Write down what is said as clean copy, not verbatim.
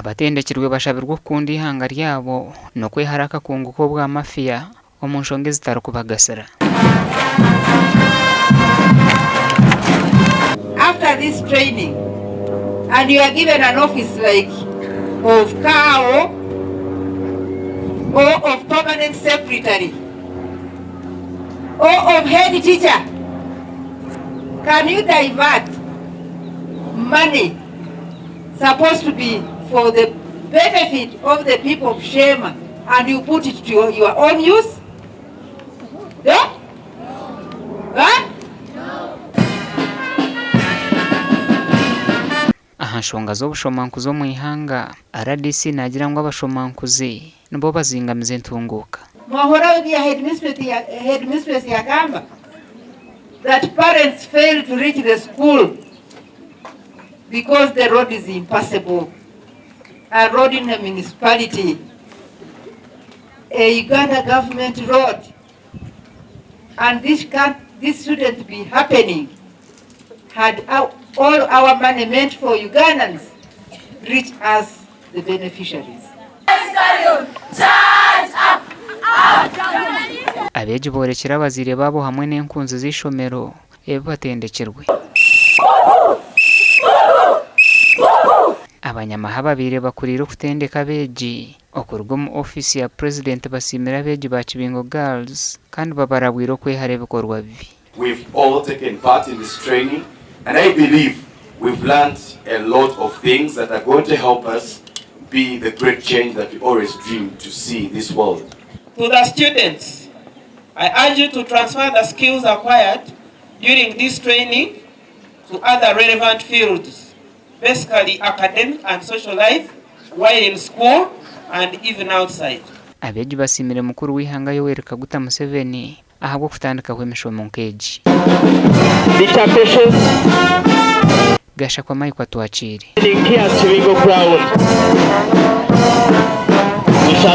Abatendekirwe bashabirwe okukunda eihanga ryabo n'okwehara akakungu k'obwa mafia omu nshonga ezitarikubagasira. After this training and you are given an office like of CAO or of permanent secretary or of head teacher, can you divert money supposed to be for the benefit of the people of Sheema and you put it to your, your own use? Yeah? Huh? Aha nshonga z'obushomankuzi omu ihanga, rdc naagira ngu abashomankuzi nibo bazingamiza entunguuka. Mwahurira ebi headmistress yagamba that parents fail to reach the school because the road is impassable. A road in a municipality, a Uganda government road, and this can't, this shouldn't be happening. Had our, all our money meant for Ugandans reach us, the beneficiaries. Abeegi boorekire abazaire baabo hamwe n'enkunzi z'eishomero ebi batendekirwe. Abanyamahe ababaire bakuriire okutendeka abeegi okuruga omu ofiisi ya Purezidenti basiimire abeegi ba Kibingo Girls kandi babarabwire okwehara ebikorwa bibi. We've all taken part in this training and I believe we've learnt a lot of things that are going to help us be the great change that we always dreamed to see in this world. To the students, I urge you to transfer the skills acquired during this training to other relevant fields, basically academic and social life while in school and even outside. Abeegi basiimire mukuru w'eihanga Yoweri Kaguta Museveni ahabw'okutandikaho emishomo nk'egi. Teacher Patience. Gashakwa Mike Atwakiire. Here at Kibingo ground. We shall.